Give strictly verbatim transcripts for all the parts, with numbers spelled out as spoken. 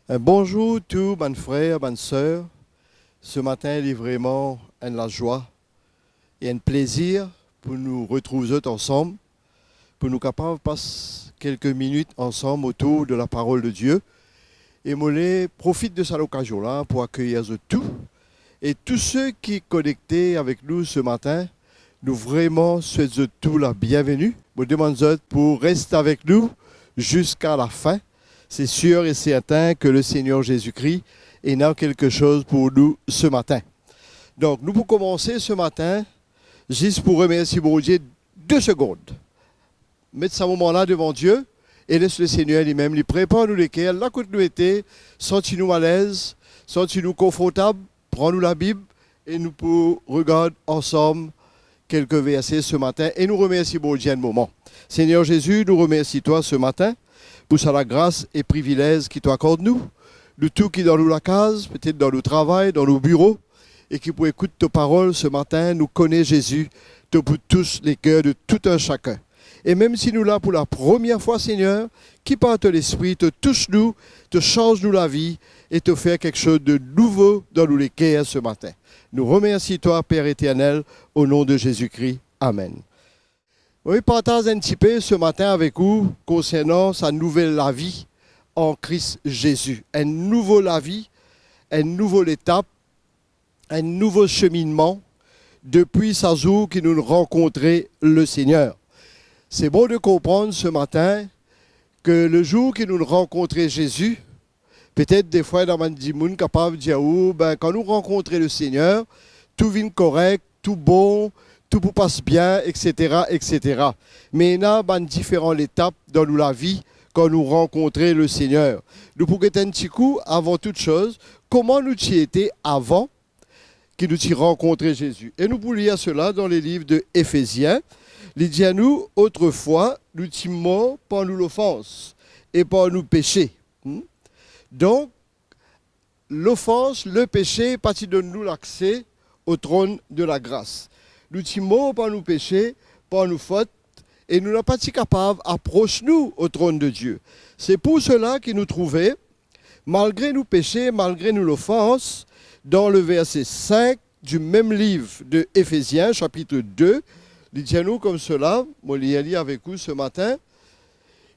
Eh, bonzour tou bann frer, bann ser. Se matin, li vreman enn lazwa e enn plezir pou nou retrouv zot ansam, pou nou kapav pas kelke minit ansam otour de la parole de Dieu. E mo le profit de sa lokazion la pou akeyir zot tou. E tou se ki konekte avek nou se matin, nou vreman swet zot tou la bienveni. Mo demann zot pou res avek nou ziska lafin. Se sir e sertin ke Lesegner Zezi Kri ena kelke soz pou nou se matin. Donk, nou pou koumanse se matin, zis pou remersie Bondie de segond. Met sa moman la devan Die e les Lesegner limem li prepar nou leker, la kot nou ete, santi nou alez, santi nou konfortab, pran nou Labib e nou pou regard ansam kelke verse se matin e nou remersie Bondie enn moman. Segner Zezi, nou remersie twa se matin pou sa lagras e privilez ki to akord nou. Nou tou ki dan nou lakaz, petet dan nou travay, dan nou biro, e ki pou ekout to parol se matin, nou kone Zezi, to pou tous leker de tou enn sakenn. E mem si nou la pou lapremier fwa, Segner, ki par to Lespri to tous nou, to sanz nou lavi e to fer kiksoz de nouvo dan nou leker se matin. Nou remersie twa, Per Eternel, o non de Zezi Kri. Amen. Mo anvi partaz enn tipe se matin avek ou konsernan sa nouvel lavi an Kris Zezi. Enn nouvo lavi, enn nouvo letap, enn nouvo seminnman depi sa zour ki nou rankontre Lesegner. Se bon de konpran se matin ke le zour ki nou rankontre Zezi, petet defwa ena bann dimoun kapav dir ou, be, kan nou rankontre Lesegner, tou vinn korek, tou bon, tou pou pas bien, etsetera, etsetera. Me ena bann diferan letap dan nou lavi kan nou rankontre Lesegner. Nou pou get enn ti kou, avan tou soz, kouma nou ti ete avan ki nou ti rankontre Zezi. E nou pou lir sela dan leliv de Efezien. Li dir nou, "Otrefwa, nou ti mor par nou lofans e par nou pese." Hmm? Donk, lofans, lepese pa ti donn nou lakse o tronn de lagras. Nou ti mor par nou pese, par nou fot, e nou napa ti kapav apros nou o tronn de Die. Se pou sela ki nou trouve, malgre nou pese, malgre nou lofans, dan le verse sink du mem liv de Efezien, sapit de, li dir nou koumsa, mo lir li avek ou se matin,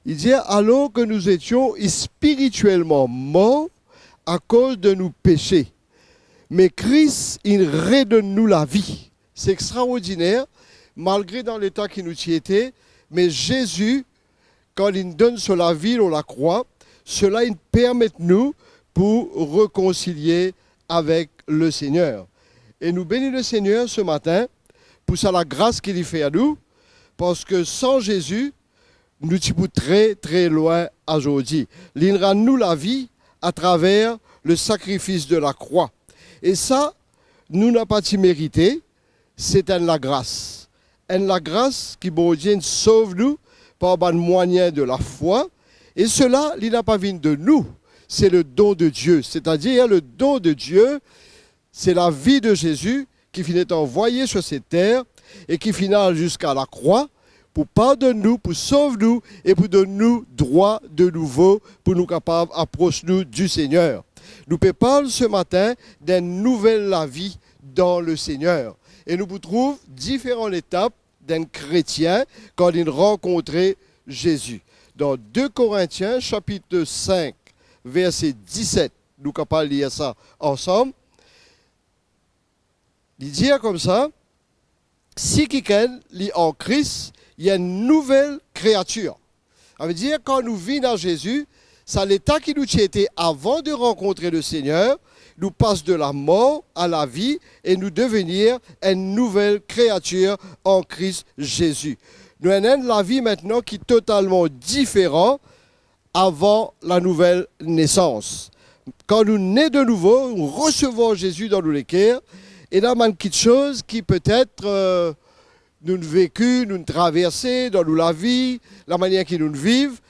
li dir, "Alors que nous étions spirituellement morts à cause de nos péchés, mais Christ inn redonn nou lavi." Se extraordiner, malgre dan leta ki nou ti ete, me Zezi, kan linn donn so lavi lor lakrwa, sela inn permet nou pou rekonsilie avek Lesegner. E nou beni Lesegner se matin pou sa lagras ki li fer nou, parski san Zezi, nou ti pou tre, tre lwin azordi. Linn rann nou lavi atraver le sakrifis de lakrwa. E sa, nou napa ti merite, se enn lagras. Enn lagras ki Bondie inn sov nou par bann mwayin de lafwa, e sela, li napa vinn de nou, se le don de Die. Setadir, le don de Die, se lavi de Zezi ki finn et anvwaye sur cette terre e ki finn al ziska lakrwa pou pardonn nou, pou sov nou e pou donn nou drwa de nouvo pou nou kapav apros nou di Segner. Nou pe parl se matin d'enn nouvel lavi dan Lesegner. E nou pou trouv diferan letap d'enn kretien kan linn rankontre Zezi. Dan de Korintien, sapit sink, verse diset, nou kapav lir sa ansam. Li dir koumsa, "Si kikenn li an Kris, li enn nouvel kreatir." Savedir, kan nou vinn a Zezi, sa leta ki nou ti ete avan de rankontre Lesegner, nou pas de lamor a lavi e nou devenir enn nouvel kreatir an Kris Zezi. Nou ena enn lavi aster ki totalman diferan avan la nouvel nesans. Kan nou ne de nouvo, nou resevwar Zezi dan nou leker, ena bann kiksoz ki petet, eh, nou'nn veki, nou'nn traverse dan nou lavi, lamanier ki nou'nn viv,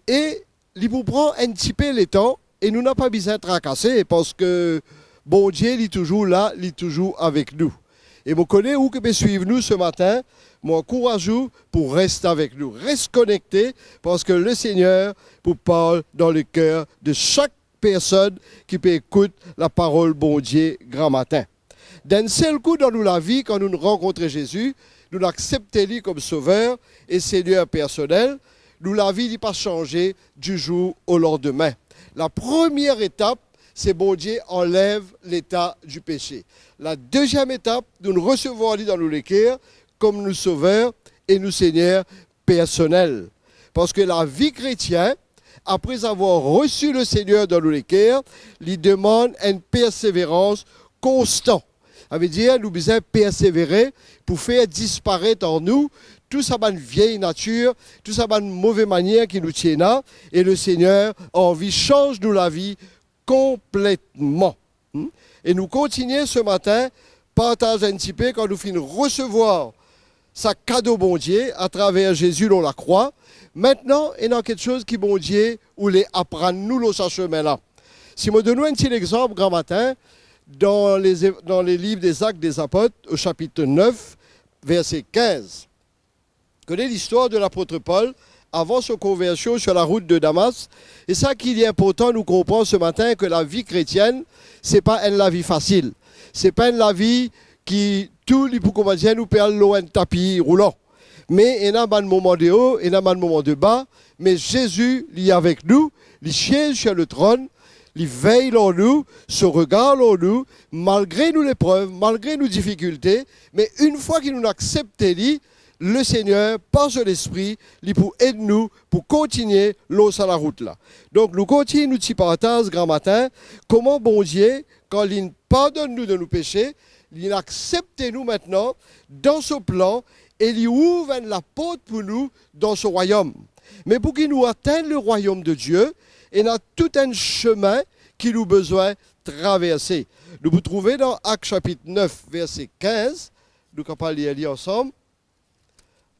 e li pou pran enn tipe letan, e nou napa bizin trakase, parski Bondie, li touzour la, li touzour avek nou. E mo kone ou ki pe swiv nou se matin, mo ankouraz ou pou res avek nou. Res konekte, parski Lesegner pou parl dan leker de sak personn ki pe ekout laparol Bondie gramatin. Dan enn sel kou dan nou lavi, kan nou rankontre Zezi, nou aksepte li kom Sover e Segner personel, nou lavi li pa sanze di zour o landime. Lapremier etap, se Bondie anlev leta dipese. Ladeziem etap, nou resevwar li dan nou leker kom nou Sover e nou Segner personel. Parski lavi kretien, apre avoir resi Lesegner dan nou leker, li demann enn perseverans konstan. Savedir, nou bizin persevere pou fer disparet an nou tou sa bann vie natir, tou sa bann move manier ki nou ti ena, e Lesegner anvi sanz nou lavi konpletman. Hmm? E nou kontigne se matin partaz enn tipe kan nou finn resevwar sa kado Bondie atraver Zezi lor lakrwa. Mintnan, ena kiksoz ki Bondie oule aprann nou lor sa semin la. Si mo donn ou enn ti lexanp gramatin, dan le, dan le liv Dezak dezapot, o sapit nef, verse kinz. Connais l'histoire de l'apôtre Paul avant son conversion sur la route de Damas. E sa ki li inportan nou konpran se matin, ke lavi kretienn, se pa enn lavi fasil. Se pa enn lavi ki tou li pou, kouma dir, nou pe al lor enn tapi roulan. Me ena bann moman de o, ena bann moman de ba, me Zezi, li avek nou, li siez sir le tronn, li vey lor nou, so regar lor nou, malgre nou leprev, malgre nou difikilte, me enn fwa ki nou aksepte li, Lesegner, par so Lespri, li pou ed nou pou kontigne lor sa larout la. Donk, nou kontigne nou ti partaz gramatin, kouma Bondie, kan li pardonn nou de nou pese, li aksepte nou mintnan dan so plan e li ouver enn laport pou nou dan so rwayom. Me pou ki nou atenn le rwayom de Die, ena tou enn semin ki nou bizin traverse. Nou pou trouve dan Ak sapit nef, verse kinz, nou kapav lir li ansam.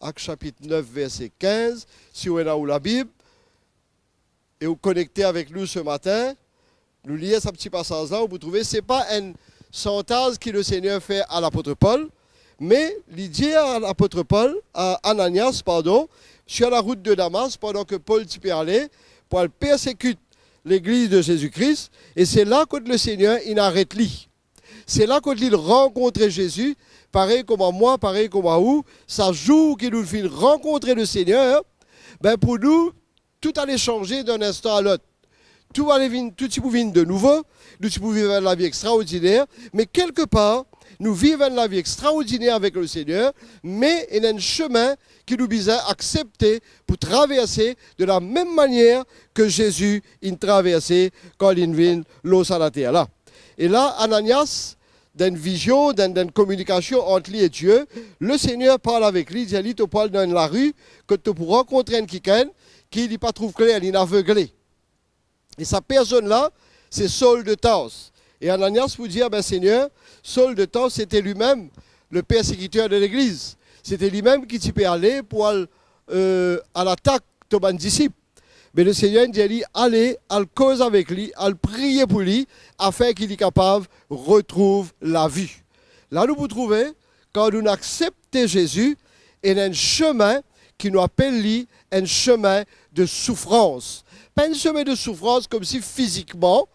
Ak sapit nef, verse kinz, si ou ena ou Labib, e ou konekte avek nou se matin, nou lir sa ti pasaz la, ou pou trouve se pa enn santaz ki Lesegner fer a lapot Pol, me li dir a lapot Pol, a Ananias, pardon, sir larout de Damas, pandan ke Pol ti pe ale pou al persekit legliz de Zezi Kris, e se la kot Lesegner inn aret li. Se la kot li rankontre Zezi, parey kouma mwa, parey kouma ou, sa zour ki nou finn rankontre Lesegner, be pou nou, tou ale sanze dan enn instan a lot. Tou ale vinn, tou ti pou vinn de nouvo, nou ti pou viv enn lavi extraordiner, me kelkepar, nou viv enn lavi extraordiner avek Lesegner, me ena enn semin ki nou bizin aksepte pou traverse de lamem manier ke Zezi inn traverse kan li vinn lor sa later la. E la, Ananias, dan enn vizion, dan, dan enn kominikasion ant li e Die, Lesegner parl avek li, dir li, to pou al dan enn lari, kot to pou rankontre enn kikenn ki li pa trouv kler, li inn avegle. E sa personn la, se Saul de Tarse. E Ananias pou dir, be Segner, Saul de Tarse, sete limem le persekiter de legliz. Sete limem ki ti pe ale pou al, euh, al atak to bann disip. Me Lesegner dir li, ale, al koz avek li, al priye pou li, afin ki li kapav retrouv lavi. La nou pou trouve, kan nou aksepte Zezi, ena enn semin ki nou apel li enn semin de soufrans. Pa enn semin de soufrans koumsi fizikman,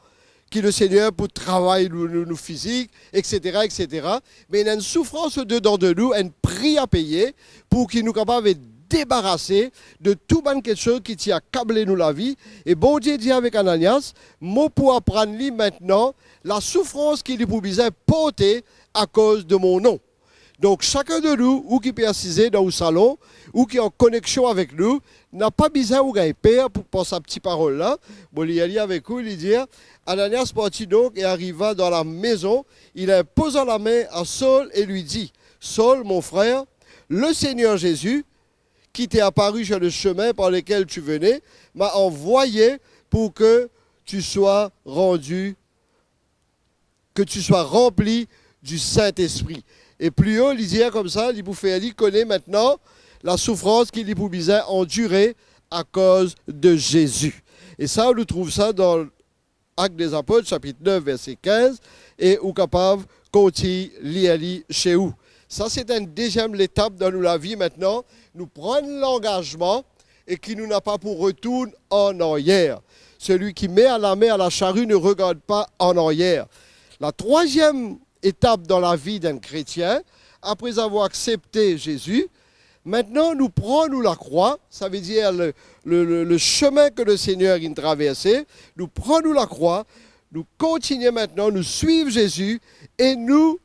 ki Lesegner pou travay nou, nou, nou fizik, etsetera, etsetera. Me ena enn soufrans odedan de nou, enn pri a peye, pou ki nou kapav et debarase de tou bann kiksoz ki ti akable nou lavi. E Bondie dir avek Ananias, mo pou aprann li mintnan lasoufrans ki li pou bizin porte akoz de mo nom. Donk, sakenn de nou, ou ki pe asize dan ou salon, ou ki an koneksion avek nou, napa bizin ou gagn per pou pans sa ti parol la. Mo lir li avek ou, li dir, Ananias parti donc et arriva dans la maison, il imposa la main à Saul et lui dit, Saul, mon frère, le Seigneur Jésus, qui t'est apparu sur le chemin par lequel tu venais, m'a envoyé pour que tu sois rendu, que tu sois rempli du Saint-Esprit. E pli o, li dir koumsa, li pou fer li kone mintnan lasoufrans ki li pou bizin andire akoz de Zezi. E sa, nou trouv sa dan Actes des Apôtres, sapit nef, verse kinz, e ou kapav kontign lir li se ou. Sa, se enn deziem letap dan nou lavi mintnan. Nou pran langazman e ki nou napa pou retourn an aryer. Celui qui met à la main à la charrue ne regarde pas en arrière. La troisième étape dans la vie d'un chrétien, après avoir accepté Jésus, maintenant nous prenons la croix, ça veut dire le, le, le, le chemin que le Seigneur il traversait, nous prenons la croix, nous continuons maintenant, nous suivons Jésus et nous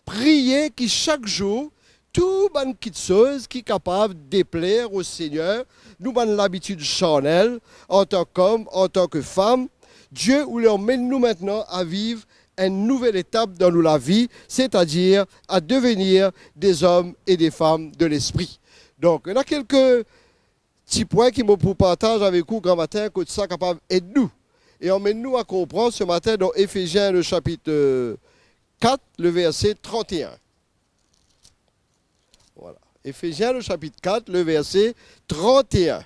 priye ki sak zour, tou bann kitsoz ki kapav depler o Segner, nou bann labitid charnel, antan k'om, antan ki fam, Die, ou le amenn nou mintnan a viv enn nouvel etap dan nou lavi, setadir a devenir des hommes et des femmes de l'esprit. Donk, ena kelke ti pwin ki mo pou partaz avek ou gramatin, kot sa kapav ed nou e amenn nou a konpran se matin dan Efezien, le chapitre quatre, le verset trente et un. Voilà. Efezien, le chapitre quatre, le verset trente et un.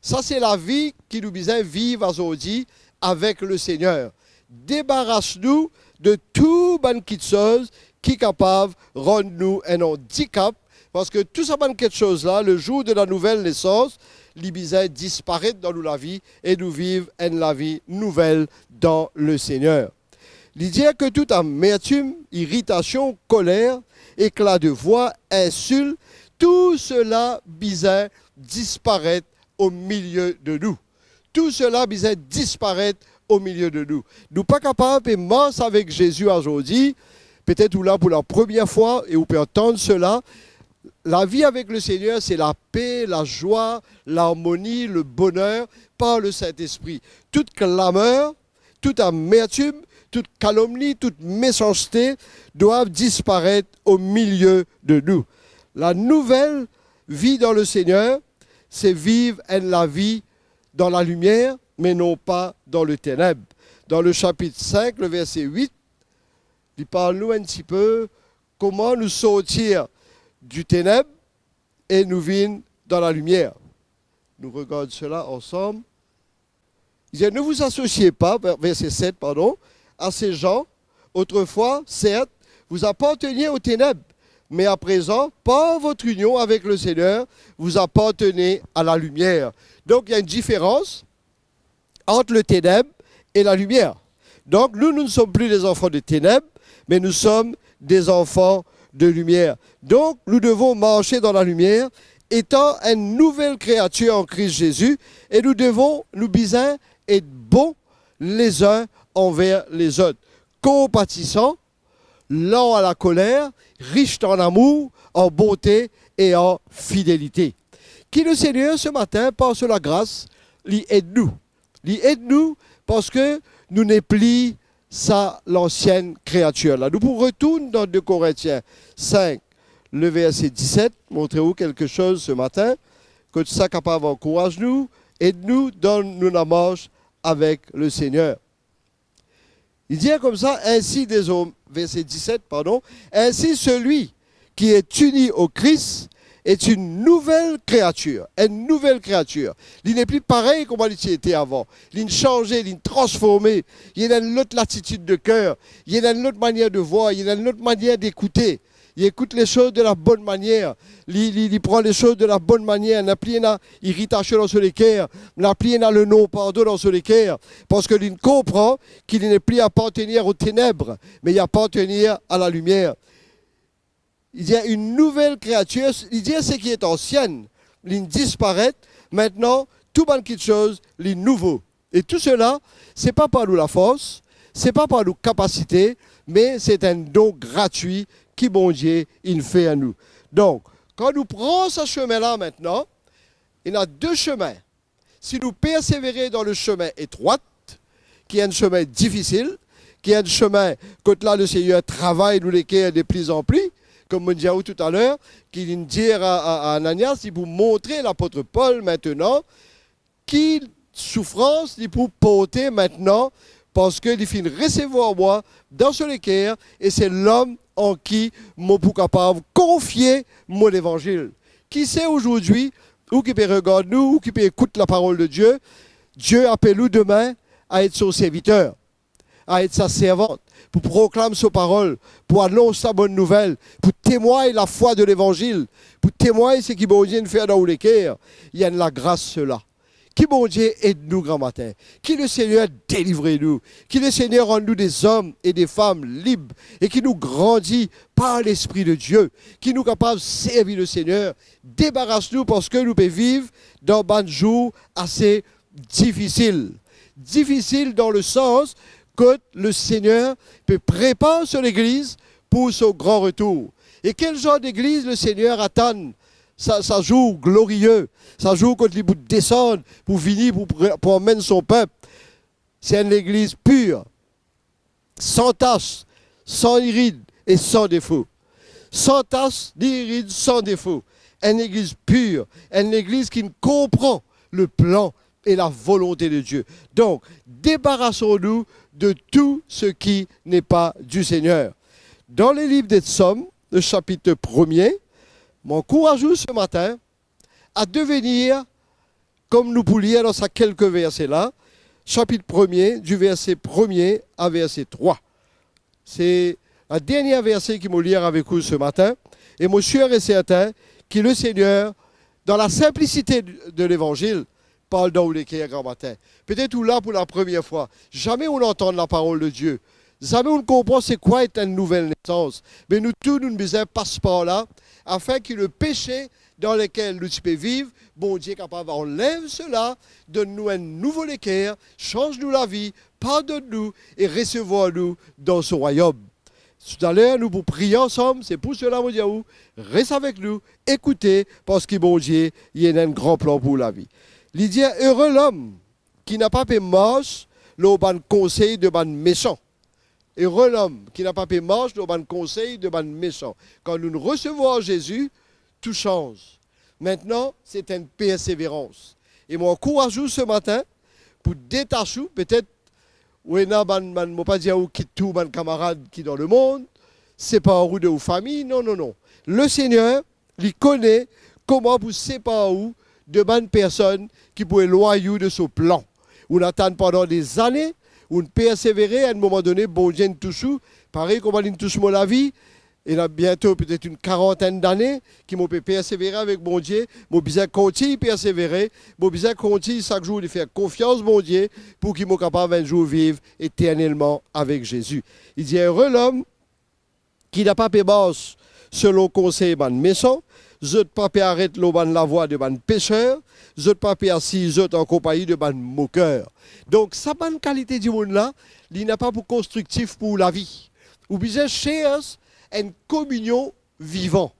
Sa se lavi ki nou bizin viv azordi avek le Segner. Debaras nou de tou bann kitsoz ki kapav rann nou enn andikap, parski tou sa bann kitsoz la, le jour de la nouvelle naissance, li bizin disparet dan nou lavi e nou viv enn lavi nouvel dan le Segner. Li dir ki tout amertim, iritasion, koler, ekla de vwa, insilt, tou sela bizin disparet o milie de nou. Tou sela bizin disparet o milie de nou. Nou pa kapav pe mars avek Zezi azordi, petet ou la pou lapremier fwa e ou pe antann sela. Lavi avek le Segner, se lape, lazwa, larmoni, le boner par le Sintespri. Tout klamer, tout amertim, tout kalomni, tout mesanste dwav disparet o milie de nou. La nouvel vi dan le Segner, se viv enn lavi dan lalimier, me non pa dan leteneb. Dan le chapitre cinq, le verset huit, li parl nou enn tipe kouma nou sortir di teneb e nou vinn dan lalimier. Nou regard sela ansam. Li dir, ne vous associez pas, ver-, verset sept, pardon, à ces gens. Autrefois, certes, vous apparteniez aux ténèbres, mais à présent, par votre union avec le Seigneur, vous appartenez à la lumière. Donc, il y a une différence entre le ténèbre et la lumière. Donc, nous, nous ne sommes plus des enfants de ténèbres, mais nous sommes des enfants de lumière. Donc, nous devons marcher dans la lumière, étant une nouvelle créature en Christ Jésus, et nous devons, nou bizin et bon les uns envers les autres, compatissants, lents à la colère, riches en amour, en bonté et en fidélité. Ki le Seigneur, ce matin, par sa lagras, li ed nou. Li ed nou parski nou nepli sa lansienn kreatir la. Nou pou retourn dan deux Corinthiens cinq, le verset dix-sept, montre ou quelque chose ce matin, kot sa kapav ankouraz nou, ed nou dan nou lamars avek le Seigneur. Li dir koumsa, ainsi désormais, verset dix-sept, pardon, ainsi celui qui est uni au Christ est une nouvelle créature, enn nouvel kreatir. Li nepli parey kouma li ti ete avan. Li sanze, li transforme. Li ena enn lot latitid de ker, li ena enn lot manier de vwar, li ena enn lot manier dekoute. Li ekout les choses de la bonne manière. Li, li, li pran les choses de la bonne manière. Napa pli ena iritasion dan so leker. Napa pli ena le non-pardon dan so leker. Parski li konpran ki li nepli apartenir aux ténèbres, mais il appartenir à la lumière. Il y a une nouvelle créature. Li dir seki ete ansien, li disparet. Maintenant, tou bann kiksoz, li nouvo. E tou sela, se pa par nou lafors, se pa par nou kapasite, me se enn don gratwi ki Bondie inn fer nou. Donk, kan nou pran sa semin la mintnan, ena de semin. Si nou persevere dan le semin etrwat, ki enn semin difisil, ki enn semin kot la le Segner travay nou leker de pli an pli, kouma mo dir ou toutaler, ki linn dir a, a, a Ananias, li pou montre lapot Pol mintnan, ki soufrans li pou porte mintnan, parski li finn resevwar mwa dan so leker, e se lom an ki mo pou kapav konfie mo levanzil. Ki se azordi, ou ki pe regard nou, ou ki pe ekout laparol de Die, Die apel ou demin a et son serviter, a et sa servant, pou proklam so parol, pou anons sa bonn nouvel, pou temwagn lafwa de levanzil, pou temwagn seki Bondie inn fer dan ou leker. Li enn lagras sela. Ki Bondie ed nou gramatin. Ki Lesegner delivre nou. Ki Lesegner rann nou de zom e de fam lib e ki nou grandi par Lespri de Die. Ki nou kapav servi Lesegner. Debaras nou parski nou pe viv dan bann zour ase difisil. Difisil dan lesans kot Lesegner pe prepar so legliz pou so gran retour. E ki zar legliz Lesegner atann sa, sa zour glorie, sa zour kot li pou desann, pou vini, pou pre-, pou amenn so pep. Se enn legliz pir, san tas, san irid e san defo. San tas, ni irid, san defo. Enn legliz pir, enn legliz ki konpran le plan e la volonte de Die. Donk, debarasons-nous de tout ce qui n'est pas du Seigneur. Dan le liv de Psom, le sapit premie, mo ankouraz ou se matin a devenir, kom nou pou lir dan sa kelke verse la, sapit premie, di verse premie a verse trwa. Se la dernie verse ki mo lir avek ou se matin, e mo sir e sertin ki Lesegner, dan la sinplisite de, de levanzil, parl dan ou leker gramatin. Petet ou la pou la premie fwa, zame ou'nn antann laparol de Die, zame ou'nn konpran se kwa et enn nouvel nesans. Me nou tou, nou bizin pas par la, afin ki lepese dan lekel nou ti pe viv, Bondie kapav anlev sela, donn nou enn nouvo leker, sanz nou lavi, pardonn nou e resevwar nou dan so rwayom. Toutaler, nou pou priye ansam, se pou sela mo dir ou, res avek nou, ekoute, parski Bondie, li ena enn gran plan pou ou lavi. Li dir, ere lom ki napa pe mars lor bann konsey de bann mesan. Ere lom ki napa pe mars lor bann konsey de bann mesan. Kan nou resevwar Zezi, tou sanz. Mintnan, se enn perseverans. E mo ankouraz ou se matin pou detas ou, petet ou ena bann, bann, mo pa dir ou kit tou bann kamarad ki dan lemond, separ ou de ou fami, non, non, non. Lesegner, li kone kouma pou separ ou de bann personn ki pou elwagn ou de so plan. Ou'nn atann pandan dezane, ou'nn persevere, a enn moman done, Bondie inn tous ou, parey kouma li'nn tous mo lavi, ena biento petet enn karantenn dane ki mo pe persevere avek Bondie, mo bizin kontign persevere, mo bizin kontign sak zour li fer konfians Bondie pou ki mo kapav enn zour viv eternelman avek Zezi. Li dir, ere lom ki napa pe mars selon konsey bann mesan, zot pa pe aret lor bann lavwa de bann peser, zot pa pe asiz zot an konpagni de bann moker. Donk, sa bann kalite dimoun la, li napa pou konstriktif pou ou lavi. Ou bizin sers enn kominion vivan,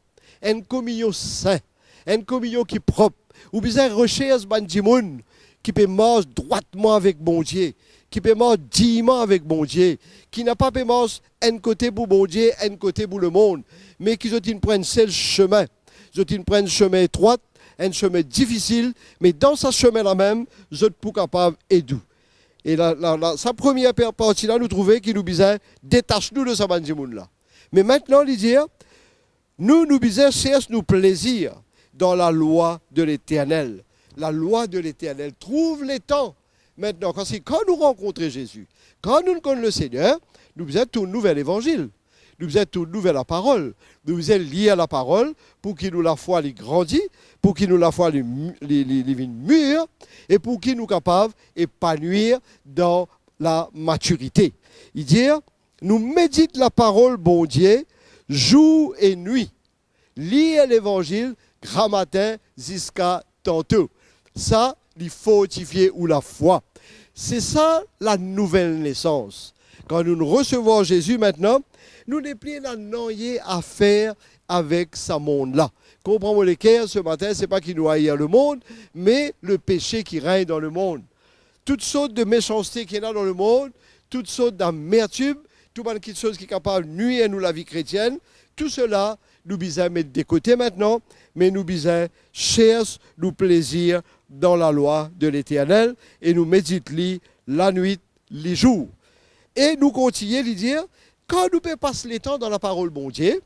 enn kominion sin, enn kominion ki prop. Ou bizin resers bann dimoun ki pe mars drwatman avek Bondie, ki pe mars dinyman avek Bondie, ki napa pe mars enn kote pou Bondie, enn kote pou lemond, me ki zot inn pran enn sel sime. Zot inn pran enn sime etrwat, enn sime difisil, me dan sa sime la mem, zot pou kapav ed ou. E la, la, la, sa premie per-, parti la, nou trouve ki nou bizin detas nou de sa bann dimoun la. Me mintnan, li dir, nou, nou bizin sers nou plezir dan lalwa de Leternel. Lalwa de Leternel. Trouv letan mintnan, parski kan nou rankontre Zezi, kan nou konn Lesegner, nou bizin tourn nou ver Levanzil. Nou bizin tourn nou ver laparol. Nou bizin lir laparol pou ki nou lafwa li grandi, pou ki nou lafwa li, li, li, li vinn mir, e pou ki nou kapav epanwir dan lamatirite. Li dir, nou medit laparol Bondie zour e nwi. Lir Levanzil gramatin ziska tanto. Sa, li fortifie ou lafwa. Se sa lanouvel nesans. Kan nou resevwar Zezi mintnan, nou nepli ena nanye a fer avek sa mond la. Konpran mo leker se matin, se pa ki nou air lemond, me lepese ki regn dan lemond. Tout sort de mesanste ki ena dan lemond, tout sort damertim, tou bann kiksoz ki kapav nwir nou lavi kretienn, tou sela, nou bizin met de kote mintnan, me nou bizin sers nou plezir dan lalwa de Leternel e nou medit li lanwit, lizour. E nou kontigne, li dir, kan nou pe pas letan dan laparol Bondie,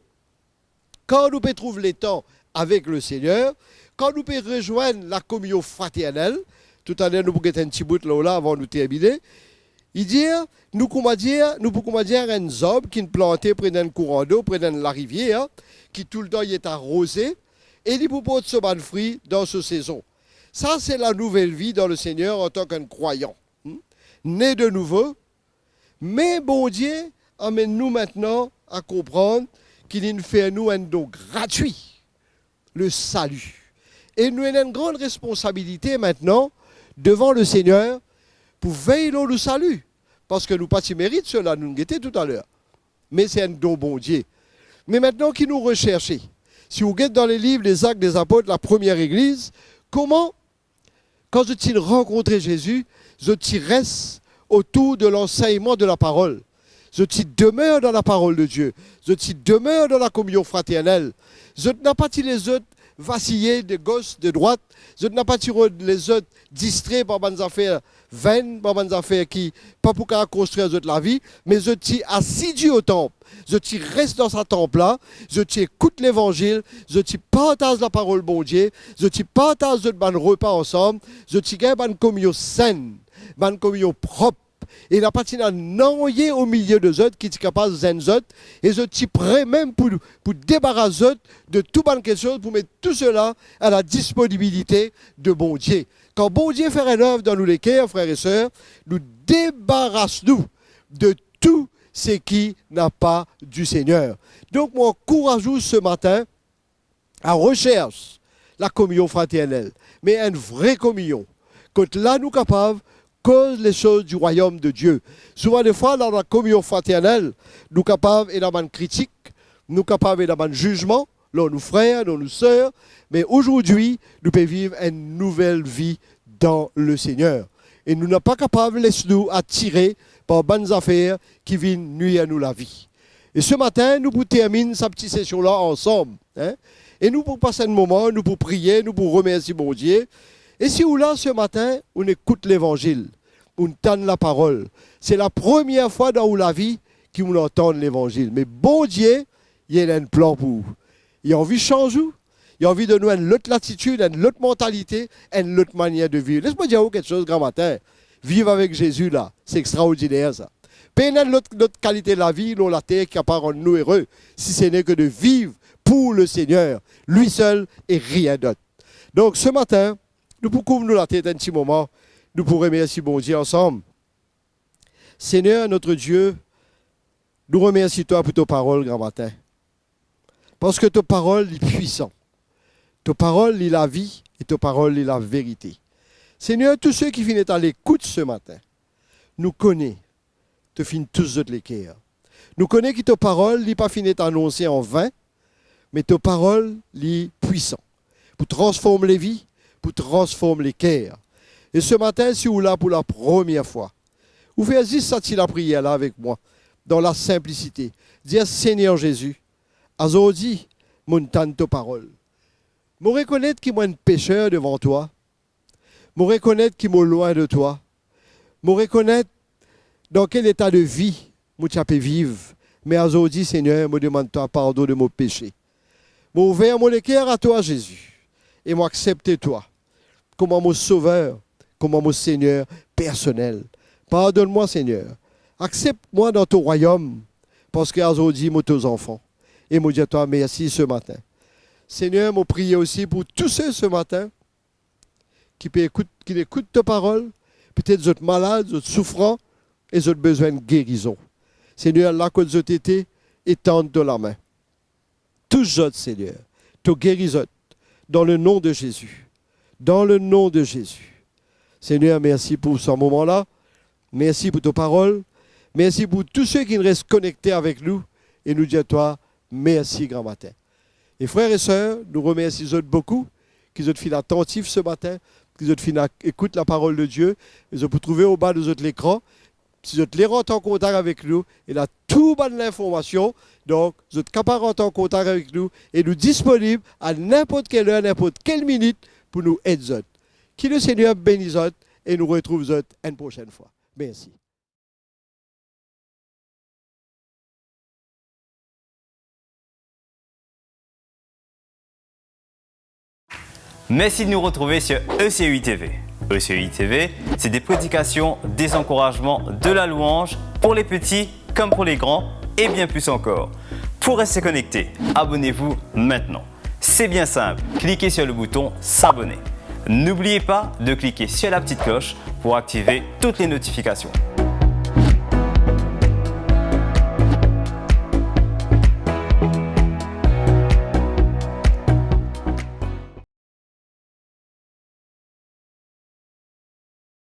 kan nou pe trouv letan avek Lesegner, kan nou pe rezwenn lakominion fraternel, toutaler nou pou get enn ti bout lor la avan nou termine, li dir, nou kouma dir, nou pou kouma dir enn zarb ki'nn plante pre d'enn kouran dlo, pre d'enn larivier, ki toultan li et aroze, e li pou port so bann fri dan so sezon. Sa se la nouvel vi dan Lesegner antan ki enn krwayan, hmm? Ne de nouvo, me Bondie amenn nou mintnan a konpran ki li'nn fer nou enn don gratwi, le sali. E nou ena enn gran responsabilite mintnan devan Lesegner pou vey lor nou sali, parski nou pa ti merit sela, nou'nn gete toutaler. Me se enn don Bondie. Me mintnan ki nou reserse, si ou get dan leliv Lezak dezapot, lapremier legliz, kouma, kan zot ti rankontre Zezi, zot ti res otour de lansegnman de laparol. Zot ti demer dan laparol de Die. Zot ti demer dan lakominion fraternel. Zot napa ti les zot vasiye de gos, de drwat. Zot napa ti rod les zot distre par bann zafer venn, par bann zafer ki pa pou kapav konstrir zot lavi, me zot ti asidi o tanp. Zot ti res dan sa tanp la, zot ti ekout levanzil, zot ti partaz laparol Bondie, zot ti partaz zot bann repa ansam, zot ti gagn bann kominion senn, bann kominion prop. E napa ti ena nanye omilie de zot ki ti kapav zenn zot, e zot ti pre mem pou, pou debaras zot de tou bann kiksoz, pou met tou sela a la disponibilite de Bondie. Kan Bondie fer enn zev dan nou leker, frer e ser, nou debaras nou de tou seki napa di Segner. Donk, mo ankouraz ou se matin a resers lakominion fraternel, me enn vre kominion, kot la nou kapav koz lesoz di rwayom de Die. Souvan defwa, dan lakominion fraternel, nou kapav ena bann kritik, nou kapav ena bann zizman lor nou frer, lor nou ser, me azordi, nou pe viv enn nouvel vi dan Lesegner. E nou napa kapav les nou atire par bann zafer ki vinn nwir nou lavi. E se matin, nou pou terminn sa pti sesion la ansam, hein? E nou pou pas enn moman, nou pou priye, nou pou remersie Bondie. E si ou la se matin, ou'nn ekout levanzil, ou'nn tann laparol, se lapremier fwa dan ou lavi ki ou'nn antann levanzil. Me Bondie, li ena enn plan pou ou. Li anvi sanz ou, li anvi donn ou enn lot latitid, enn lot mantalite, enn lot manier de viv. Les mo dir ou kiksoz gramatin, viv avek Zezi la, se extraordiner sa. Pena lot, lot kalite lavi lor later ki kapav rann nou ere, si se ne ke de viv pou Lesegner, li sel e rien dot. Donk, se matin, nou pou kouv nou latet enn ti moman, nou pou remersie Bondie ansam. Seigneur notre Dieu, nou remersie twa pou to parol gramatin. Parski to parol li pwisan. To parol li lavi e to parol li laverite. Seigneur, tou seki finn et a lekout se matin, nou kone to finn tous zot leker. Nou kone ki to parol li pa finn et anonse an vin, me to parol li pwisan pou transform levi, pou transform leker. E se matin, si ou la pou lapremier fwa, ou fer zis sa ti lapriyer la avek mwa, dan lasinplisite. Dir, Seigneur Zezi, azordi, mo'nn tann to parol. Mo rekonet ki mo enn peser devan twa. Mo rekonet ki mo lwin de twa. Mo rekonet dan kel eta de vi mo ti ape viv. Me azordi, Seigneur, mo demann twa pardon de mo pese. Mo ouver mo leker a twa, Zezi, e mo aksepte twa kouma mo Sover, kouma mo Seigneur personel. Pardonn mwa, Seigneur. Aksept mwa dan to rwayom, parski azordi mo to zanfan. E mo dir twa mersi se matin. Seigneur, mo priye osi pou tou se, se matin, ki pe ekout, ki ekout to parol, petet zot malad, zot soufran, e zot bizin gerizon. Seigneur, la kot zot ete, etann to lame. Tous zot, Seigneur. To geri zot, dan le nom de Jésus. Dan le nom de Jésus. Seigneur, mersi pou sa moman la. Mersi pou to parol. Mersi pou tou seki res konekte avek nou. E nou dir twa mersi, gramatin. E frer e ser, nou remersi zot boukou, ki zot finn atantif se matin, ki zot finn ak-, ekout laparol de Die, e zot pou trouve anba de zot lekran. Si zot le rant an kontak avek nou, ena tou bann linformasion, donk zot kapav rant an kontak avek nou, e nou disponib a ninport kel ler, ninport kel minit pou nou ed zot. Ki Lesegner beni zot, e nou retrouv zot enn prosenn fwa. Mersi. Merci de nous retrouver sur E C U I T V. E C U I T V, c'est des prédications, des encouragements, de la louange pour les petits comme pour les grands et bien plus encore. Pour rester connecté, abonnez-vous maintenant. C'est bien simple, cliquez sur le bouton s'abonner. N'oubliez pas de cliquer sur la petite cloche pour activer toutes les notifications.